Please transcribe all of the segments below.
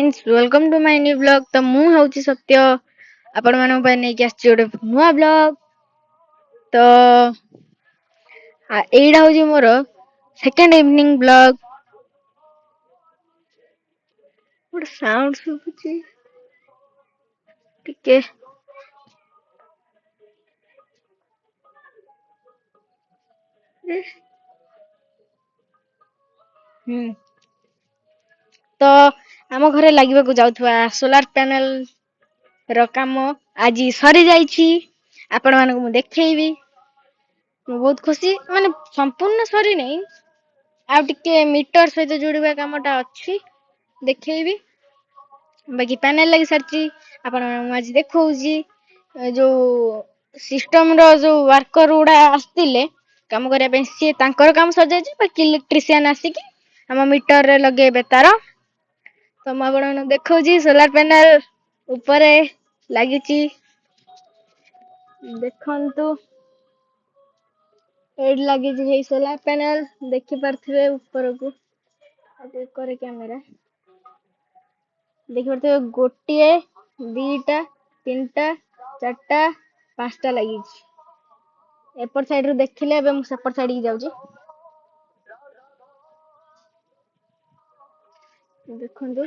Friends, welcome to my new vlog. ତ ମୁଁ ହେଉଛି ସତ୍ୟ, ଆପଣମାନଙ୍କ ପାଇଁ ନେଇକି ଆସିଛି ଗୋଟେ ନୂଆ ବ୍ଲଗ୍। ତ ଏଇଟା ହେଉଛି ମୋର ସେକେଣ୍ଡ ଇଭିନିଂ ବ୍ଲଗ୍। ଗୋଟେ ସାଉଣ୍ଡ ଶୁଭୁଛି ଟିକେ। ହୁଁ ତ ଆମ ଘରେ ଲାଗିବାକୁ ଯାଉଥିବା ସୋଲାର ପ୍ୟାନେଲ ର କାମ ଆଜି ସରିଯାଇଛି। ଆପଣମାନଙ୍କୁ ମୁଁ ଦେଖେଇବି। ମୁଁ ବହୁତ ଖୁସି। ମାନେ ସମ୍ପୂର୍ଣ୍ଣ ସରିନାହିଁ, ଆଉ ଟିକେ ମିଟର ସହିତ ଯୋଡ଼ିବା କାମଟା ଅଛି, ଦେଖେଇବି। ବାକି ପ୍ୟାନେଲ ଲାଗି ସାରିଛି, ଆପଣମାନଙ୍କୁ ମୁଁ ଆଜି ଦେଖଉଛି। ଯୋଉ ସିଷ୍ଟମର ଯୋଉ ୱାର୍କର ଗୁଡା ଆସିଥିଲେ କାମ କରିବା ପାଇଁ, ସିଏ ତାଙ୍କର କାମ ସରିଯାଇଛି। ବାକି ଇଲେକ୍ଟ୍ରିସିଆନ ଆସିକି ଆମ ମିଟରରେ ଲଗେଇବେ ତାର। ତ ମୁଁ ଆପଣମାନଙ୍କୁ ଦେଖଉଛି, ସୋଲାର ପ୍ୟାନେଲ ଉପରେ ଲାଗିଛି। ଦେଖନ୍ତୁ, ଏଇଠି ଲାଗିଛି ସେଇ ସୋଲାର ପ୍ୟାନେଲ। ଦେଖିପାରୁଥିବେ ଉପରକୁ କରେ କ୍ୟାମେରା, ଦେଖିପାରୁଥିବେ ଗୋଟିଏ, ଦିଟା, ତିନିଟା, ଚାରିଟା, ପାଞ୍ଚଟା ଲାଗିଛି। ଏପଟ ସାଇଡ ରୁ ଦେଖିଲେ, ଏବେ ମୁଁ ସେପଟ ସାଇଡ କି ଯାଉଛି। ଦେଖନ୍ତୁ,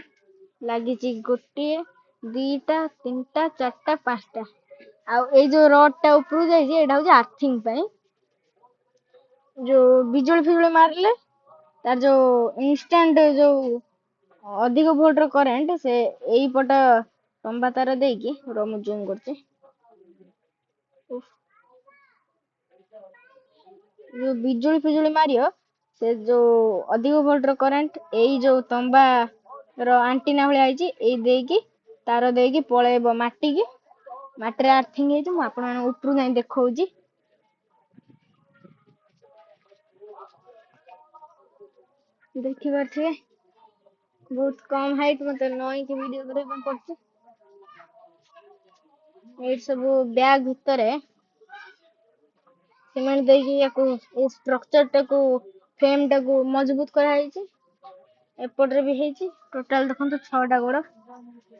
ଲାଗିଛି ଗୋଟିଏ, ଦିଟା, ତିନିଟା, ଚାରିଟା, ପାଞ୍ଚଟା। ଆଉ ଏଇ ଯୋଉ ରଡ୍ ଟା ଉପରକୁ ଯାଇଛି, ଏଇଟା ହଉଛି ଆର୍ଥିଂ ପାଇଁ। ଯୋଉ ବିଜୁଳି ଫିଜୁଳି ମାରିଲେ ତାର ଯୋଉ ଇନଷ୍ଟାଣ୍ଟ ଯୋଉ ଅଧିକ ଭୋଲ୍ଟର କରେଣ୍ଟ, ସେ ଏଇପଟ ତମ୍ବା ତାର ଦେଇକି, ର ମୁଁ ଜୁମ୍ କରୁଛି, ଯୋଉ ବିଜୁଳି ଫିଜୁଳି ମାରିବ, ସେ ଯୋଉ ଅଧିକ ଭୋଲ୍ଟର କରେଣ୍ଟ ଏଇ ଯୋଉ ତମ୍ବା ର ଆଣ୍ଟିନା ଭଳିଆ ହେଇଛି, ଏଇ ଦେଇକି ତାର ଦେଇକି ପଳେଇବ ମାଟିକି। ମାଟିରେ ଆର୍ଥିଂ ହେଇଛି। ମୁଁ ଆପଣମାନଙ୍କୁ ଉପରୁ ଯାଇ ଦେଖଉଛି। ଦେଖିପାରୁଥିବେ, ବହୁତ କମ ହାଇଟ୍, ମତେ ନଇଁକି ଭିଡିଓ କରିବା ପାଇଁ ପଡୁଛି। ଏଇଠି ସବୁ ବ୍ୟାଗ ଭିତରେ ସିମେଣ୍ଟ ଦେଇକି ୟାକୁ ଏଇ ଷ୍ଟ୍ରକ୍ଚର ଟାକୁ, ଫ୍ରେମ ଟାକୁ ମଜବୁତ କରାହେଇଛି। ଏପଟରେ ବି ହେଇଛି। ଟୋଟାଲ ଦେଖନ୍ତୁ, ଛଅଟା ଗୋଡ,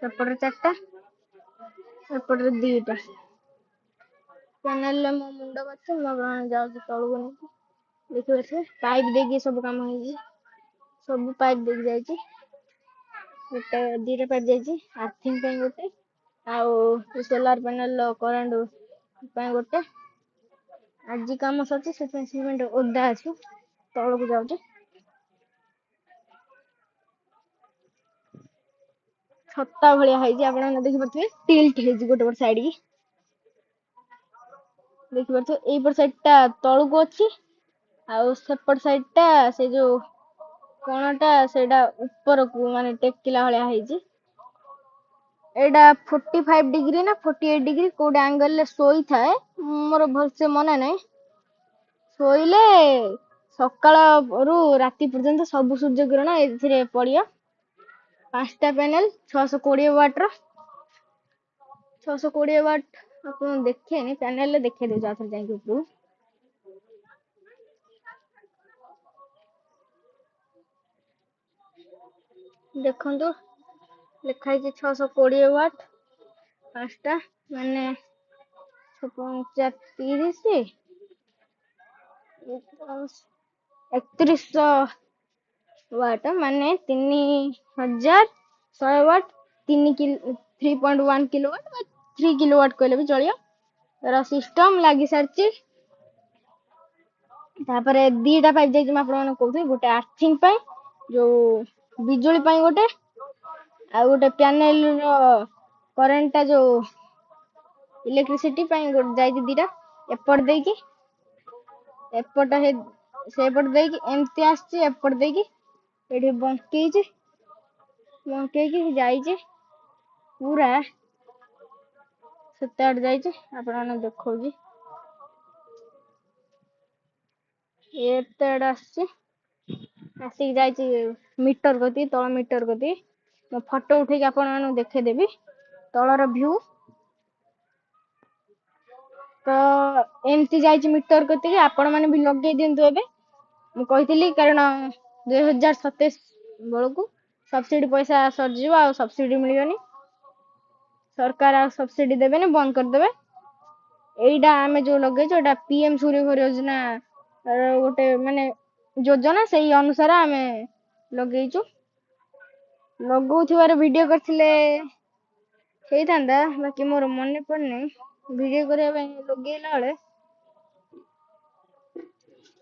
ସେପଟରେ ଚାରିଟା, ଏପଟରେ ଦିଟା। ପ୍ୟାନେଲରେ ମୋ ମୁଣ୍ଡ ଅଛି। ମୁଁ ଯାଉଛି ତଳକୁ ନେଇକି। ଦେଖିପାରୁଥିବେ, ପାଇପ୍ ଦେଇକି ସବୁ କାମ ହେଇଛି। ସବୁ ପାଇପ୍ ଦେଇକି ଯାଇଛି। ଗୋଟେ ଦିଟା ପାଇପ୍ ଯାଇଛି, ଆର୍ଥିଂ ପାଇଁ ଗୋଟେ ଆଉ ସୋଲାର ପ୍ୟାନେଲ କରେଣ୍ଟ ପାଇଁ ଗୋଟେ। ଆଜି କାମ ସରିଛି, ସେଥିପାଇଁ ସିମେଣ୍ଟ ଓଦା ଅଛି। ତଳକୁ ଯାଉଛି। ଛତା ଭଳିଆ ହେଇଛି, ଆପଣ ଦେଖିପାରୁଥିବେ। ଟିଲ୍ଟ ହେଇଛି ଗୋଟେ ପଟ ସାଇଡ କି, ଦେଖିପାରୁଥିବେ। ଏଇପଟ ସାଇଡ ଟା ତଳକୁ ଅଛି ଆଉ ସେପଟ ସାଇଡ ଟା, ସେ ଯୋଉ କଣଟା, ସେଇଟା ଉପରକୁ ମାନେ ଟେକିଲା ଭଳିଆ ହେଇଛି। ଏଇଟା 45 ଡିଗ୍ରୀ ନା 48 ଡିଗ୍ରୀ କୋଉଟା ଆଙ୍ଗେଲ ରେ ଶୋଇଥାଏ, ମୋର ଭଲସେ ମନେ ନାହିଁ। ଶୋଇଲେ ସକାଳରୁ ରାତି ପର୍ଯ୍ୟନ୍ତ ସବୁ ସୂର୍ଯ୍ୟ କିରଣ ଏଥିରେ ପଡିବ। ପାଞ୍ଚଟା ପ୍ୟାନେଲ, 620 ୱାଟ ର। 620 ୱାଟ ଆପଣ ଦେଖେନି, ପ୍ୟାନେଲରେ ଦେଖେଇ ଦଉଛି ଆଉଥରେ ଯାଇକି ଉପରକୁ। ଦେଖନ୍ତୁ, ଲେଖା ହେଇଛି 620 ୱାଟ, ପାଞ୍ଚଟା, ମାନେ ଛଅ ପଞ୍ଚା 30, 3100 ୱାଟ, ମାନେ 3100 ୱାଟ, 3.1 କିଲୋ ୱାଟ ବା 3 କିଲୋ ୱାଟ କହିଲେ ବି ଚଳିବ। ତାର ସିଷ୍ଟମ ଲାଗି ସାରିଛି। ତାପରେ ଦିଟା ପାଇପ୍ ଯାଇଛି, ମୁଁ ଆପଣମାନଙ୍କୁ କହୁଥିଲି। ଗୋଟେ ଆର୍ଥିଂ ପାଇଁ, ଯୋଉ ବିଜୁଳି ପାଇଁ ଗୋଟେ, ଆଉ ଗୋଟେ ପ୍ୟାନେଲ ର କରେଣ୍ଟ ଟା, ଯୋଉ ଇଲେକ୍ଟ୍ରିସିଟି ପାଇଁ ଗୋଟେ ଯାଇଛି। ଦିଟା ଏପଟ ଦେଇକି, ଏପଟ ସେପଟ ଦେଇକି ଏମିତି ଆସିଛି। ଏପଟ ଦେଇକି ଏଠି ବଙ୍କେଇଛି, ବଙ୍କେଇକି ଯାଇଛି ପୁରା ସେତେ ଆଡେ ଯାଇଛି। ଆପଣମାନଙ୍କୁ ଦେଖଉଛି, ଏତେ ଆଡେ ଆସିଛି, ଆସିକି ଯାଇଛି ମିଟର କତି, ତଳ ମିଟର କତି। ମୁଁ ଫଟୋ ଉଠେଇକି ଆପଣମାନଙ୍କୁ ଦେଖେଇଦେବି ତଳର ଭ୍ୟୁ। ତ ଏମିତି ଯାଇଛି ମିଟର କତିକି। ଆପଣ ମାନେ ବି ଲଗେଇ ଦିଅନ୍ତୁ ଏବେ, ମୁଁ କହିଥିଲି, କାରଣ 2027 ବେଳକୁ ସବସିଡି ପଇସା ସରିଯିବ, ଆଉ ସବସିଡି ମିଳିବନି। ସରକାର ଆଉ ସବସିଡି ଦେବେନି, ବନ୍ଦ କରିଦେବେ। ଏଇଟା ଆମେ ଯୋଉ ଲଗେଇଛୁ, ଏଇଟା ପିଏମ ସୂର୍ଯ୍ୟଘର ଯୋଜନା ଗୋଟେ, ମାନେ ଯୋଜନା, ସେଇ ଅନୁସାରେ ଆମେ ଲଗେଇଛୁ। ଲଗଉଥିବାର ଭିଡିଓ କରିଥିଲେ ହେଇଥାନ୍ତା, ବାକି ମୋର ମନେ ପଡୁନି ଭିଡିଓ କରିବା ପାଇଁ ଲଗେଇଲା ବେଳେ।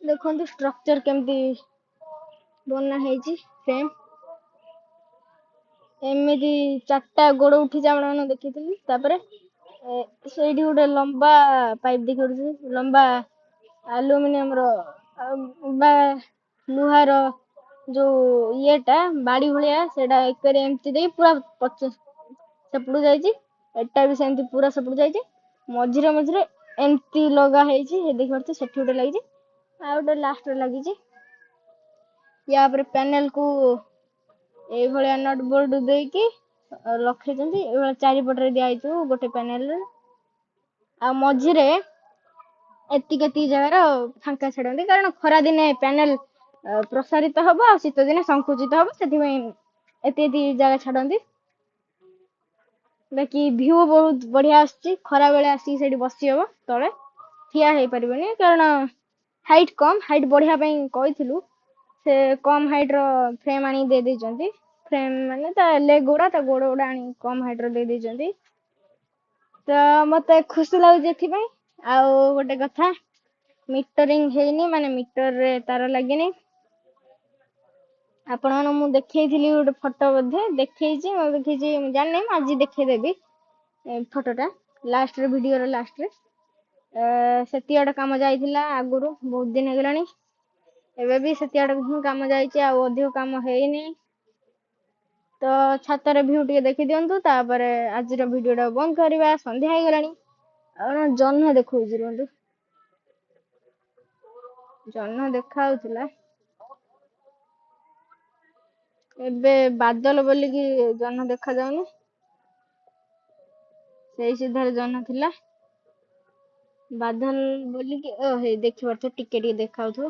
ଦେଖନ୍ତୁ ଷ୍ଟ୍ରକ୍ଚର କେମିତି ବନା ହେଇଛି। ଫ୍ରେମ୍ ଏମିତି ଚାରିଟା ଗୋଡ ଉଠିଛି, ଆପଣମାନଙ୍କୁ ଦେଖିଥିଲି। ତାପରେ ସେଇଠି ଗୋଟେ ଲମ୍ବା ପାଇପ୍ ଦେଖିପାରୁଥିବେ, ଲମ୍ବା ଆଲୁମିନିୟମ ର ବା ଲୁହାର ଯୋଉ ଇଏଟା ବାଡି ଭଳିଆ, ସେଇଟା ଏକରେ ଏମିତି ଦେଇ ପୁରା ପଚ ସେପଟକୁ ଯାଇଛି। ଏଟା ବି ସେମିତି ପୁରା ସେପଟକୁ ଯାଇଛି। ମଝିରେ ମଝିରେ ଏମିତି ଲଗା ହେଇଛି, ଦେଖିପାରୁଥିବେ। ସେଠି ଗୋଟେ ଲାଗିଛି, ଆଉ ଗୋଟେ ଲାଷ୍ଟରେ ଲାଗିଛି। ୟା ଉପରେ ପ୍ୟାନେଲ କୁ ଏଇଭଳିଆ ନଟ ବୋଲ୍ଟ ଦେଇକି ରଖିଛନ୍ତି। ଏଇଭଳିଆ ଚାରିପଟରେ ଦିଆହେଇଥିବ ଗୋଟେ ପ୍ୟାନେଲରେ, ଆଉ ମଝିରେ ଏତିକି ଏତିକି ଜାଗାର ଫାଙ୍କା ଛାଡନ୍ତି, କାରଣ ଖରା ଦିନେ ପ୍ୟାନେଲ ପ୍ରସାରିତ ହବ ଆଉ ଶୀତ ଦିନେ ସଂକୁଚିତ ହବ, ସେଥିପାଇଁ ଏତିକି ଏତିକି ଜାଗା ଛାଡନ୍ତି। ବାକି ଭିଉ ବହୁତ ବଢିଆ ଆସୁଛି। ଖରା ବେଳେ ଆସିକି ସେଠି ବସି ହବ, ତଳେ ଠିଆ ହେଇପାରିବନି କାରଣ ହାଇଟ୍ କମ୍। ହାଇଟ୍ ବଢିବା ପାଇଁ କହିଥିଲୁ, ସେ କମ୍ ହାଇଟ୍ ର ଫ୍ରେମ୍ ଆଣିକି ଦେଇ ଦେଇଛନ୍ତି। ଫ୍ରେମ୍ ମାନେ ତା ଲେଗ ଗୁଡା, ତା ଗୋଡ ଗୁଡା ଆଣିକି କମ୍ ହାଇଟ୍ ର ଦେଇ ଦେଇଛନ୍ତି। ତ ମତେ ଖୁସି ଲାଗୁଛି ଏଥିପାଇଁ। ଆଉ ଗୋଟେ କଥା, ମିଟରିଂ ହେଇନି, ମାନେ ମିଟରରେ ତାର ଲାଗିନି। ଆପଣମାନଙ୍କୁ ମୁଁ ଦେଖେଇଥିଲି ଗୋଟେ ଫଟୋ, ବୋଧେ ଦେଖେଇଛି, ନ ଦେଖେଇଛି ମୁଁ ଜାଣିନି। ମୁଁ ଆଜି ଦେଖେଇଦେବି ଫଟୋଟା ଲାଷ୍ଟରେ, ଭିଡିଓର ଲାଷ୍ଟରେ। ସେତିକି ଆଡେ କାମ ଯାଇଥିଲା ଆଗରୁ, ବହୁତ ଦିନ ହେଇଗଲାଣି। ଏବେ ବି ସେତିକି ଆଡେ ହିଁ କାମ ଯାଇଛି, ଆଉ ଅଧିକ କାମ ହେଇନି। ତ ଛାତରେ ଭିଉ ଟିକେ ଦେଖିଦିଅନ୍ତୁ, ତାପରେ ଆଜିର ଭିଡିଓ ଟା ବନ୍ଦ କରିବା। ସନ୍ଧ୍ୟା ହେଇଗଲାଣି। ଆଉ ଜହ୍ନ ଦେଖଉଛି, ରୁହନ୍ତୁ। ଜହ୍ନ ଦେଖା ହଉଥିଲା, ଏବେ ବାଦଲ ବୋଲିକି ଜହ୍ନ ଦେଖା ଯାଉନି। ସେଇ ସିଧାରେ ଜହ୍ନ ଥିଲା, ବାଦଲ ବୋଲିକି। ଓ ହେଇ ଦେଖିପାରୁଥିବ, ଟିକେ ଟିକେ ଦେଖାଉଥିବ।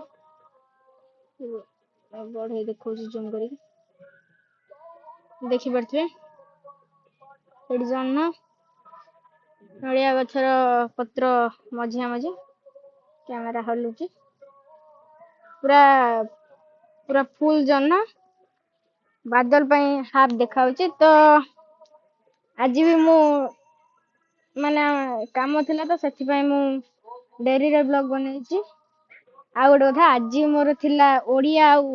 ବଢେଇ ଦେଖଉଛି ଜୁମ୍ କରିକି, ଦେଖିପାରୁଥିବେ ସେଠି ଜହ୍ନ, ନଡ଼ିଆ ଗଛର ପତ୍ର ମଝିଆ ମଝି। କ୍ୟାମେରା ହଲୁଛି। ପୁରା ପୁରା ଫୁଲ ଜହ୍ନ, ବାଦଲ ପାଇଁ ହାଫ ଦେଖାଉଛି। ତ ଆଜି ବି ମୁଁ ମାନେ କାମ ଥିଲା, ତ ସେଥିପାଇଁ ମୁଁ ଡେରିରେ ବ୍ଲଗ ବନେଇଛି। ଆଉ ଗୋଟେ କଥା, ଆଜି ମୋର ଥିଲା ଓଡିଆ ଆଉ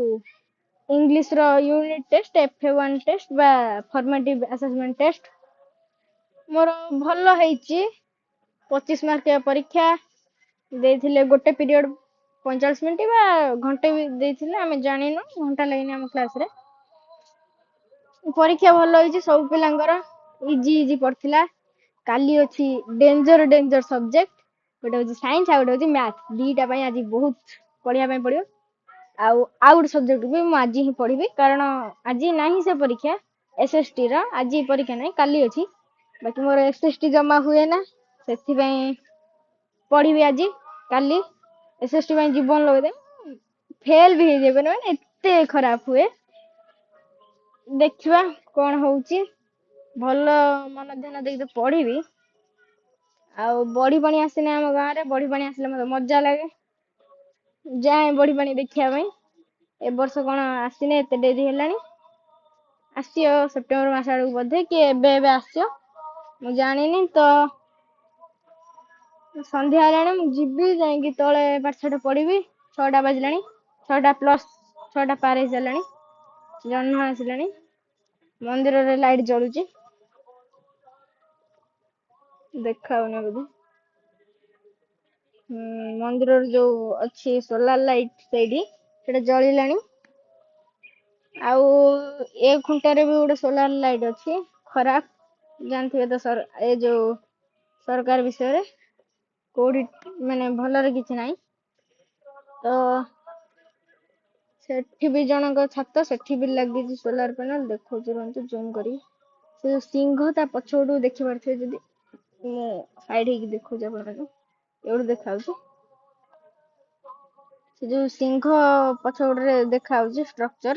ଇଂଲିଶ ର ୟୁନିଟ ଟେଷ୍ଟ, ଏଫ 1 ଟେଷ୍ଟ ବା ଫର୍ମାଟିଭ ଆସେସମେଣ୍ଟ ଟେଷ୍ଟ। ମୋର ଭଲ ହେଇଛି। 25 ମାର୍କିଆ ପରୀକ୍ଷା ଦେଇଥିଲେ, ଗୋଟେ ପିରିୟଡ 45 ମିନିଟ ବା ଘଣ୍ଟେ ବି ଦେଇଥିଲେ, ଆମେ ଜାଣିନୁ। ଘଣ୍ଟା ଲାଗିନି ଆମ କ୍ଲାସରେ। ପରୀକ୍ଷା ଭଲ ହେଇଛି ସବୁ ପିଲାଙ୍କର, ଇଜି ଇଜି ପଡିଥିଲା। କାଲି ଅଛି ଡେଞ୍ଜର ଡେଞ୍ଜର ସବଜେକ୍ଟ, ଗୋଟେ ହଉଛି ସାଇନ୍ସ ଆଉ ଗୋଟେ ହଉଛି ମ୍ୟାଥ। ଦିଟା ପାଇଁ ଆଜି ବହୁତ ପଢିବା ପାଇଁ ପଡିବ। ଆଉ ଆଉ ଗୋଟେ ସବଜେକ୍ଟ ବି ମୁଁ ଆଜି ହିଁ ପଢିବି, କାରଣ ଆଜି ନାହିଁ ସେ ପରୀକ୍ଷା। ଏସଏସଟି ର ଆଜି ପରୀକ୍ଷା ନାହିଁ, କାଲି ଅଛି। ବାକି ମୋର ଏସଏସଟି ଜମା ହୁଏ ନା, ସେଥିପାଇଁ ପଢିବି ଆଜି। କାଲି ଏସଏସଟି ପାଇଁ ଜୀବନ ଲଗେଇଦେବି, ଫେଲ ବି ହେଇଯିବ, ମାନେ ଏତେ ଖରାପ ହୁଏ। ଦେଖିବା କଣ ହଉଛି। ଭଲ ମନ ଧ୍ୟାନ ଦେଇକି ତ ପଢିବି। ଆଉ ବଢି ପାଣି ଆସିନି ଆମ ଗାଁରେ। ବଢି ପାଣି ଆସିଲେ ମତେ ମଜା ଲାଗେ, ଯାଏ ବଢି ପାଣି ଦେଖିବା ପାଇଁ। ଏ ବର୍ଷ କଣ ଆସିନି, ଏତେ ଡେରି ହେଲାଣି। ଆସିବ ସେପ୍ଟେମ୍ବର ମାସ ଆଡକୁ ବୋଧେ, କି ଏବେ ଏବେ ଆସିବ, ମୁଁ ଜାଣିନି। ତ ସନ୍ଧ୍ୟା ହେଲାଣି, ମୁଁ ଯିବି, ଯାଇକି ତଳେ ପାଠ ସାଠ ପଢିବି। 6ଟା ବାଜିଲାଣି, 6ଟା ପ୍ଲସ, 6ଟା ପାର ହେଇସାରିଲାଣି। ଜହ୍ନ ଆସିଲାଣି, ମନ୍ଦିରରେ ଲାଇଟ ଜଳୁଛି, ଦେଖାଉନି ବୋଧେ। ମନ୍ଦିରର ଯୋଉ ଅଛି ସୋଲାର ଲାଇଟ ସେଇଠି, ସେଟା ଜଳିଲାଣି। ଆଉ ଏ ଖୁଣ୍ଟରେ ବି ଗୋଟେ ସୋଲାର ଲାଇଟ ଅଛି, ଖରାପ। ଜାଣିଥିବେ ତ ଏ ଯୋଉ ସରକାର ବିଷୟରେ, କୋଉଠି ମାନେ ଭଲରେ କିଛି ନାହିଁ। ତ ସେଠି ବି ଜଣଙ୍କ ଛାତ, ସେଠି ବି ଲାଗିଛି ସୋଲାର ପ୍ୟାନେଲ। ଦେଖଉଛି ରୁହନ୍ତୁ ଜୁମ୍ କରିକି। ସେ ଯୋଉ ସିଂହ ତା ପଛପଟକୁ ଦେଖିପାରୁଥିବେ ଯଦି, ମୁଁ ସାଇଡ ହେଇକି ଦେଖଉଛି ଆପଣମାନଙ୍କୁ, ଏଇଠୁ ଦେଖାଯାଉଛି। ସେ ଯୋଉ ସିଂହ ପଛପଟରେ ଦେଖାଯାଉଛି ଷ୍ଟ୍ରକ୍ଚର।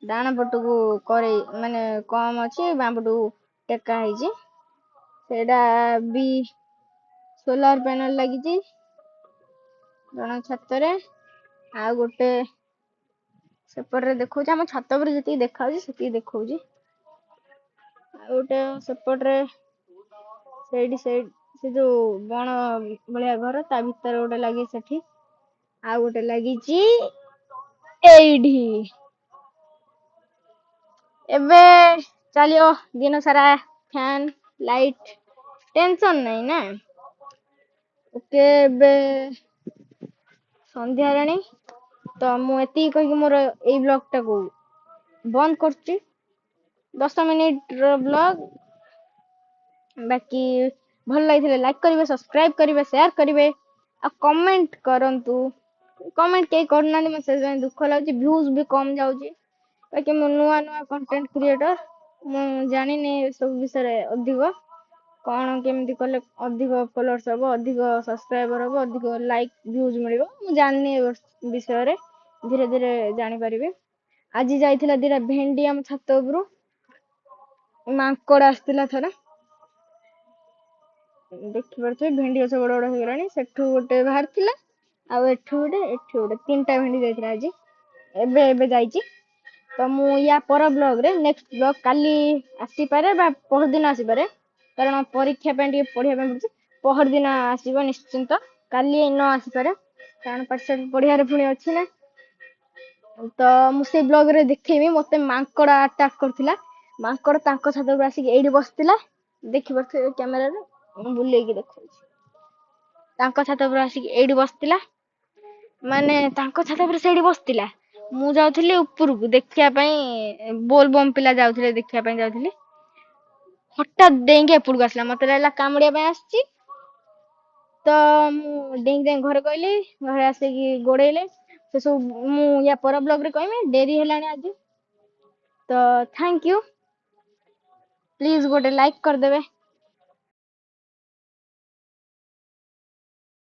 ଡାହାଣ ପଟକୁ କରେଇ ମାନେ କମ୍ ଅଛି, ବାଁ ପଟକୁ ଟେକା ହେଇଛି। ସେଇଟା ବି ସୋଲାର ପ୍ୟାନେଲ ଲାଗିଛି ଜଣଙ୍କ ଛାତରେ। ଆଉ ଗୋଟେ ସେପଟରେ ଦେଖଉଛି, ଆମ ଛାତ ଉପରେ ଯେତିକି ଦେଖାଯାଉଛି ସେତିକି ଦେଖଉଛି। ଆଉ ଗୋଟେ ସେପଟରେ ସେଇଠି ସେ ଯୋଉ ବଣ ଭଳିଆ ଘର, ତା ଭିତରେ ଗୋଟେ ଲାଗିଛି ସେଠି। ଆଉ ଗୋଟେ ଲାଗିଛି ଏଇଠି। ଏବେ ଚାଲିବ ଦିନ ସାରା ଫ୍ୟାନ ଲାଇଟ୍, ଟେନସନ ନାହିଁ ନା। ଓକେ, ଏବେ ସନ୍ଧ୍ୟା ହେଲାଣି, ତ ମୁଁ ଏତିକି କହିକି ମୋର ଏଇ ବ୍ଲଗ ଟାକୁ ବନ୍ଦ କରୁଛି। 10 ମିନିଟର ବ୍ଲଗ। ବାକି ଭଲ ଲାଗିଥିଲେ ଲାଇକ୍ କରିବେ, ସବସ୍କ୍ରାଇବ କରିବେ, ସେୟାର କରିବେ ଆଉ କମେଣ୍ଟ କରନ୍ତୁ। କମେଣ୍ଟ କେହି କରୁନାହାନ୍ତି, ମୋତେ ସେଥିପାଇଁ ଦୁଃଖ ଲାଗୁଛି। ଭ୍ୟୁଜ ବି କମ ଯାଉଛି। ବାକି ମୁଁ ନୂଆ ନୂଆ କଣ୍ଟେଣ୍ଟ କ୍ରିଏଟର, ମୁଁ ଜାଣିନି ଏସବୁ ବିଷୟରେ ଅଧିକ, କ'ଣ କେମିତି କଲେ ଅଧିକ ଫଲୋଅର୍ସ ହବ, ଅଧିକ ସବସ୍କ୍ରାଇବର ହବ, ଅଧିକ ଲାଇକ୍ ଭ୍ୟୁଜ ମିଳିବ। ମୁଁ ଜାଣିନି ଏ ବିଷୟରେ, ଧୀରେ ଧୀରେ ଜାଣିପାରିବି। ଆଜି ଯାଇଥିଲା ଦିଟା ଭେଣ୍ଡି ଆମ ଛାତ ଉପରୁ। ମାଙ୍କଡ ଆସିଥିଲା ଥରେ। ଦେଖିପାରୁଥିବେ, ଭେଣ୍ଡି ଗଛ ବଡ ବଡ ହେଇଗଲାଣି। ସେଠୁ ଗୋଟେ ବାହାରିଥିଲା, ଆଉ ଏଠୁ ଗୋଟେ, ଏଠୁ ଗୋଟେ, ତିନିଟା ଭେଣ୍ଡି ଯାଇଥିଲା ଆଜି। ଏବେ ଏବେ ଯାଇଛି। ତ ମୁଁ ୟା ପର ବ୍ଲଗରେ, ନେକ୍ସଟ ବ୍ଲଗ କାଲି ଆସିପାରେ ବା ପହରଦିନ ଆସିପାରେ, କାରଣ ପରୀକ୍ଷା ପାଇଁ ଟିକେ ପଢିବା ପାଇଁ ପଡୁଛି। ପହରଦିନ ଆସିବ ନିଶ୍ଚିନ୍ତ, କାଲି ନ ଆସିପାରେ, କାରଣ ପାଠ ପଢିବାରେ ପୁଣି ଅଛି ନା। ତ ମୁଁ ସେଇ ବ୍ଲଗରେ ଦେଖେଇବି, ମତେ ମାଙ୍କଡ ଆଟାକ୍ କରିଥିଲା। ମାଙ୍କଡ ତାଙ୍କ ଛାତ ଉପରେ ଆସିକି ଏଇଠି ବସିଥିଲା। ଦେଖିପାରୁଥିବେ କ୍ୟାମେରାରେ, ମୁଁ ବୁଲେଇକି ଦେଖଉଛି। ତାଙ୍କ ଛାତ ଉପରେ ଆସିକି ଏଇଠି ବସିଥିଲା, ମାନେ ତାଙ୍କ ଛାତ ଉପରେ ସେଇଠି ବସିଥିଲା। ମୁଁ ଯାଉଥିଲି ଉପରକୁ ଦେଖିବା ପାଇଁ, ବୋଲବମ୍ ପିଲା ଯାଉଥିଲେ, ଦେଖିବା ପାଇଁ ଯାଉଥିଲି। ହଠାତ୍ ଡେଇଁକି ଏପଟକୁ ଆସିଲା। ମତେ ଲାଗିଲା କାମୁଡିବା ପାଇଁ ଆସିଛି, ତ ମୁଁ ଡେଇଁକି ଯାଇ ଘରେ କହିଲି। ଘରେ ଆସିକି ଗୋଡେଇଲେ। ସେ ସବୁ ମୁଁ ୟା ପର ବ୍ଲଗରେ କହିବି, ଡେରି ହେଲାଣି ଆଜି। ତ thank you. Please ଗୋଟେ ଲାଇକ୍ କରିଦେବେ।